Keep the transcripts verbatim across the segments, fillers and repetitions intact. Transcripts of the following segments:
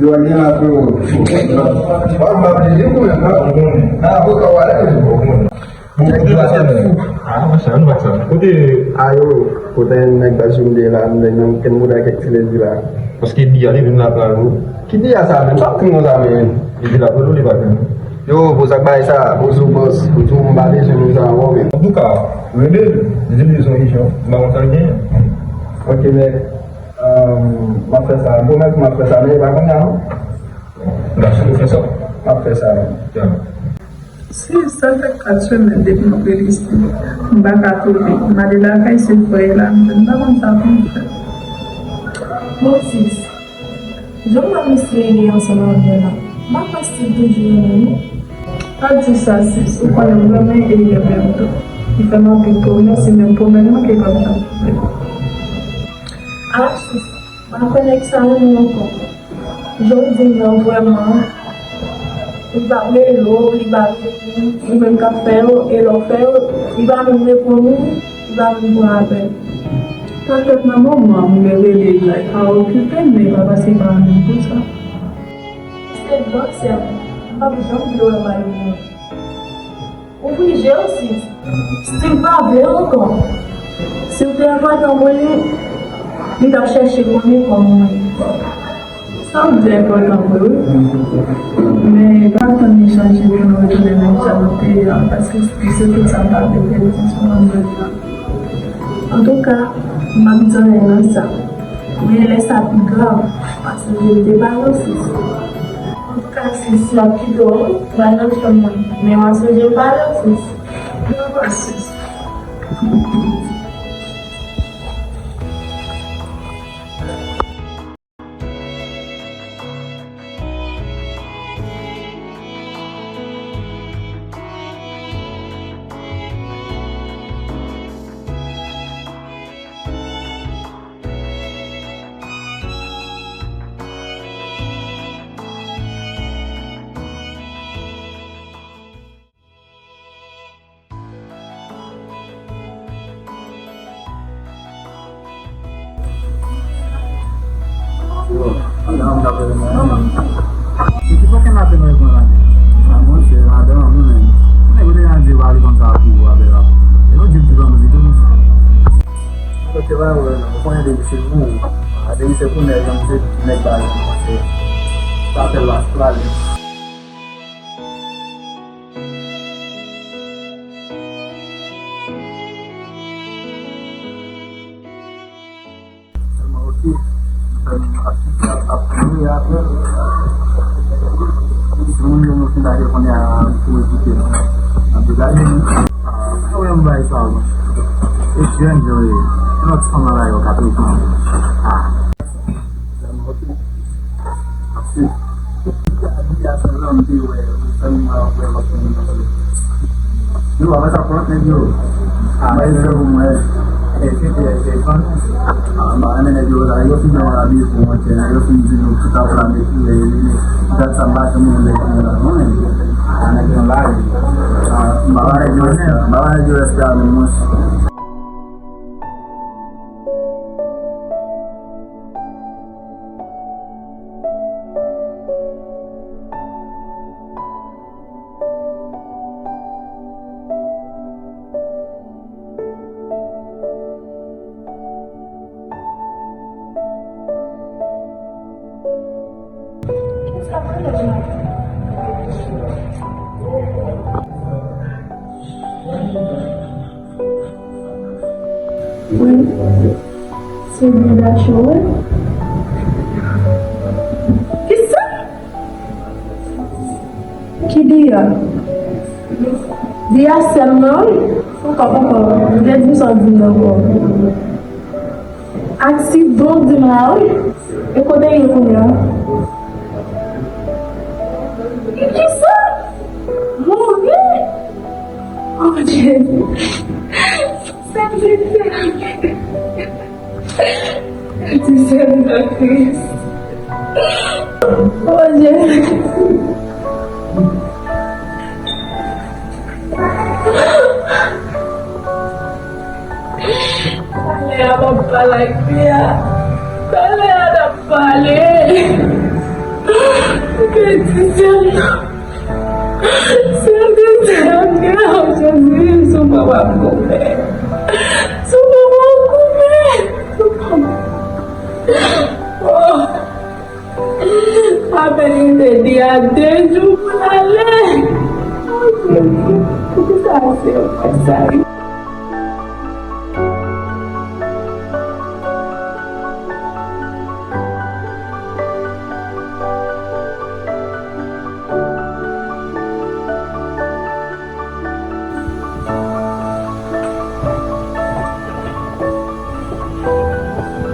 Yo, gen la, frero. Wa m ap di pou mwen, non? Ah, ou ka wale. Bon, kote la sa menm? Ah, machin, nou pa sa. Kote? Ayo, kote nèg baz yo m de la, m de nan ken mouda kèk ti lèdi la. Paske di a li vin la pral ou. Ki di a sa menm? Sa ap konn konsa menm. Li di la pral ou, li pa konn. Yo, pou sa k bay sa, pou sou bòs, pou sou m pa bezwen nou sa ankò menm. Antouka, rele l, di l li sou misyon, m pa konn sa l genyen. Ok, nèg. M ap fè sa. M pwomèt ou m ap fè sa, men e pa kounye a, non. M ap chita fè sa. M ap fè sa, wi. Si sa fè kat semèn depi m ap rete isit, m pa ka tounen. M ale lakay se frè la, m pa konn sa pou m fè. Bon, sis, jan m wè misye rele ansanm avè w la, m pa kwè si l toujou renmen w, non. Pa di sa, sis. Ou konnen m renmen Elie menm tou. Li fè m anpil pwomès, e menm pwomès mwen ke l p ap janm kenbe. Ah, sis, m pa kwè nèg sa renmen w ankò. Jan w di m nan vrèman, li p ap rele w, li p ap vini, ou menm k ap fè yo, e lè w fè yo, li pa menm reponn ou, li pa menm pran apèl. Petèt nan moman m te rele l la, li pa okipe m, men e pa paske li pa renmen m pou sa. Se bon, sè m, m p ap janm vle wè malere. Ouvri je w, sis. Steve pa vle w ankò. Si w te enpòtan pou li, li t ap chèche konnen kòman w ye. Sa w di enpòtan vre, wi. Men pa tann li chanje pou nou retounen menm jan nou te ye an, paske Steve se tout sa m pa vle pèdi sou mòn mwen la. Antouka, m ap di anyen nan sa. Men lè sa pi grav, m a sonje m te pale w, sis. Antouka, sis, m ap kite w, m al nan chanm mwen. Men m a sonje m pale w, sis. Dakò, sis. Yo, madanm, m t ap rele mwen. Manman. Epi poukisa maten mwen pran la menm? Sa monchè, madanm, nou menm. Nèg ou te jan di yo pa vle konn sa pou ou avè la. E nou di m ti ban mouzik tou, monchè. Se pa vre, non. Ou konnen depi se pou ou. A, depi se pou nèg, se nèg pa jan, se pa fè lwa, se pa li. Sèlman, oke. Sèlman, ap, ap, ap, ap, si moun yo nou fin lage konnen a pou edike nou. Nan degaje nou. Ah, pa wè m bay sa, non. E jèn yo ye. Yon lòt fanm nan la yo ka prezan. Ah. Sèlman, oke. Ap swiv. Abiyasyon lan m te wè, sèlman wè lòt moun nan. Yo, apre sa, pran nèg yo. Ah, bay yo pou mwen. E, se, se, se, se, ah, ba, men nèg yo la, yo fin nan abiye pou mwen, yo fin di nou tout ap la, met, met, met, dat sa m pa janm wè nèg yo la, non, men. Ah, nèg yo la, wi. Ah, m pa ba nèg yo respè, m pa ba nèg yo respè a menm, mwen. Wi, se byen Dacho, wi. Kisa? Ki Dia? Dia sè m nan, wi. Ankò, ankò. M te di sa w di m nan ankò. Ak Sidon di m la, wi. E kote l ye kounye a? Kisa? Mouri? Oh, Jezi. Sèl Jezi. Jezi, Jezi. Oh, Jezi. Talè a m ap pale ak fi a. Talè a n ap pale. Bendisyon. Sèl Bondye, Jezi, sou mwen w ap goumen. Sou mwen w ap goumen. Sou mwen. Oh. Apèn li te di a de jou pou l ale. Oh, Jezi, poukisa se yo fè sa?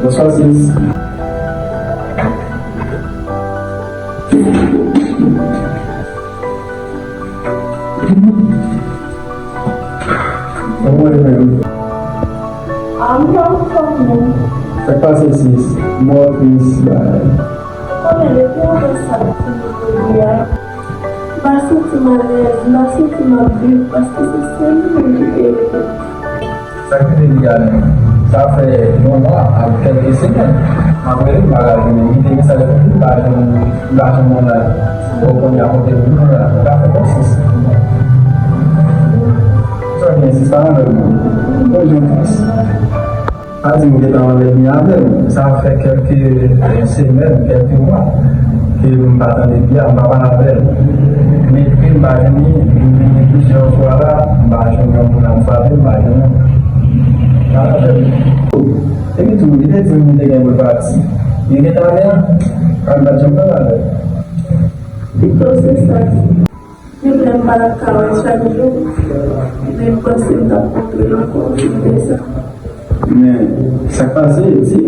Bonswa, sis. Kòman w ye menm? Ah, m pa anfòm, non. Sa k pase, sis? Mò tris, bay. Konnen depi w wè sa k fini jodi a, m pa santi m alèz, m pa santi m ap viv, paske se sèl ou menm ki te rete. Sa k te di a menm? Sa fè yon mwa ak kèlke semèn. M ap rele, m pa ka jwenn li. M kite mesaj pou li, m pa jwenn, m pa jwenn li la. Bon, kounye a kote pou nou la, nou ka fè konsyans. Trè byen, se sa menm. Bon, jan tris. Sa di m gentan anlè byen avè m. Sa fè kèlke semèn, kèlke mwa ke m pa tande Dia, m pa pale avè l. M ekri, m pa jwenn li, m vini plizyè fwa la, m pa jwenn yon moun ap frape, m pa jwenn yon moun. Pale avè m. Epi tou, li te di m li te gen pou l pati. Li gentan anlè a, m pa t janm pale avè l. Pito se sa. Menm lè m pa t ap ka wè chak jou, men m panse m t ap kontre l ankò, se vre sa. Men, sa k pase, di,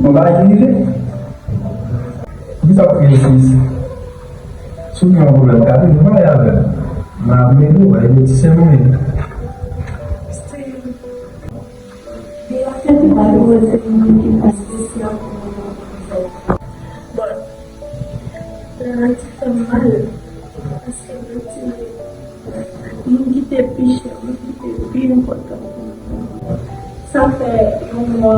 yon bagay ki rive. Poukisa w kriye, sis? Si w gen yon pwoblèm, w ka toujou pale avè m. M ap ede w, e ti sè mwen ye. Se, e afè ki malere, se yon moun ki pa espesyal pou mwen. Bon, Lè a ti fè m mal, paske m retire moun ki te pi chè, moun ki te pi enpòtan pou mwen. Sa fè yon mwa,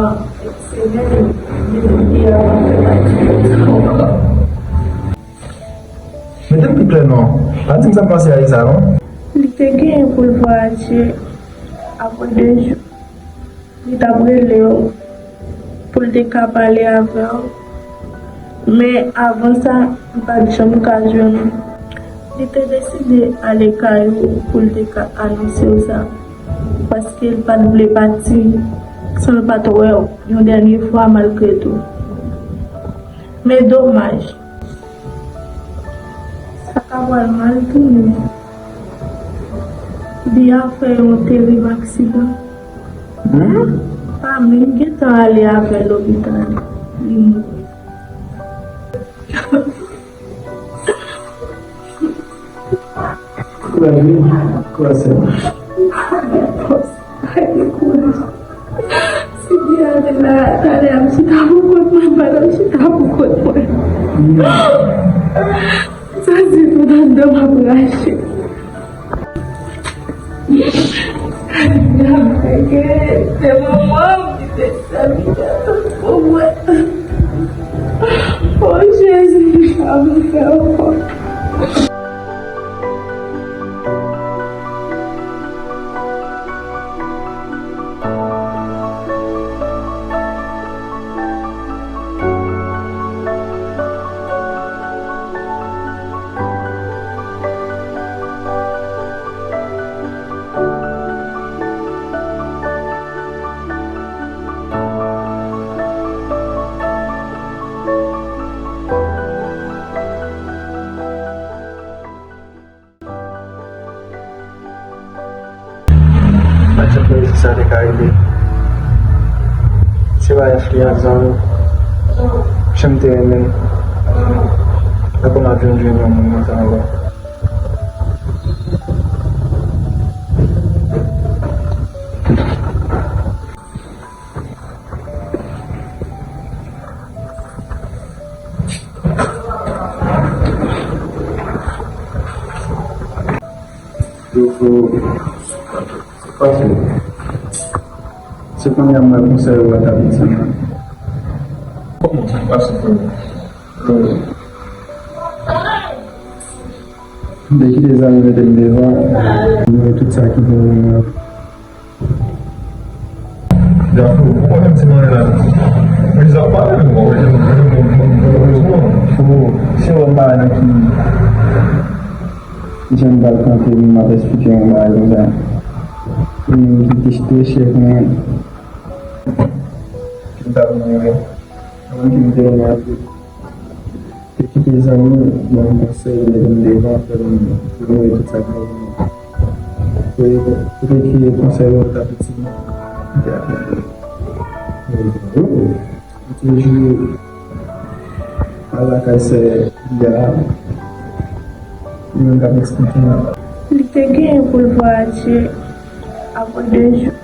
semèn, depi Dia pa fè pati de sa ankò. Mete m pi klè non. Pa di m sa k pase a Isa non. Li te genyen pou l vwayaje apre de jou. Li t ap rele w. pou l te ka pale avè w. Men avan sa, li pa t janm ka jwenn ou. Li te deside ale kay ou pou l te ka anonse w sa, paske l pa t vle pati san l pa t wè w yon dènye fwa malgre tou. Men domaj, sa ka pral mal tounen. Biya fè yon terib aksidan. Hmm? Pa menm gentan ale avè l lopital. Li mouri. Kouraj wi, kouraj sè m. Ay, kouraj. Si Diya te la, talè a m chita pou kont mwen, pandan m chita pou kont mwen. Sa se tout anndan m ap rache. Diya, se manman m ki te sèvi pou mwen. O Jezi, m pa vle fè ankò. Mwen te kwè se sa te ka rive. Se pa enfliyans zanmi. Jan m te renmen l. Tankou m ap vin jwenn yon moun konsa ankò. Yo, yo, se pase. Se kounye a m wè konsèy ou a t ap itil mwen. Kòman sa k pase frè m? M te kite zanmi mete m devan. M wè tout sa ki gen nan mwen. Djafou, ou konnen m ti manyen la. Men sa pale, m konnen. Fo, se wè m pa nan ki jan m pral kanpe, m ap esplike yon bagay konsa. Yon moun ki te, te chèf mwen. Ki m t ap renmen. Yon moun ki m te renmen anpil. Te kite zanmi, ban m konsèy, mete m devan, fè m inyore tout sa k nan vi m. Kote ki konsèy ou t ap itil mwen, m te aplike. M te jwe al lakay sè Biya, li menm k ap eksplike m. Li te genyen pou l vwayaje apre de jou.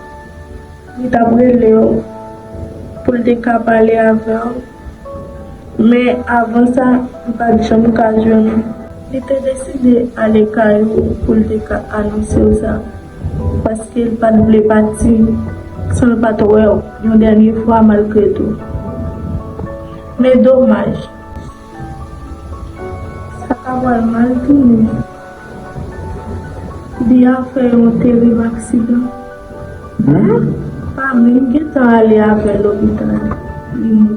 Li t ap rele w pou l te ka pale avè w, men avan sa, li pa t janm ka jwenn ou. Li te deside ale kay ou pou l te ka anonse w sa, paske l pa t vle pati san l pa t wè w yon dènye fwa malgre tou. Men domaj, sa ka pral mal tounen. Biya fè yon terib aksidan. Hmm? Pa menm gentan ale avè l lopital. Li mouri.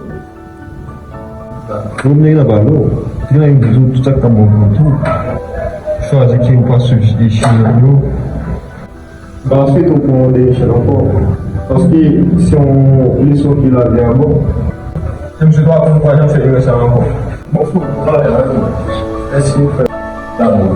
Pwoblèm nan pa lou. Gen yon jou tout sa k ap bon pou tou. Chwazi ki ou pa swiv chemen yo. M pa swete w pran yon dènye chèn ankò. Paske se yon leson ki lave a mò. E misye pa konn pa janm fè erè sa ankò. Bon, fò, talè a, mèsi, frè. Dabò.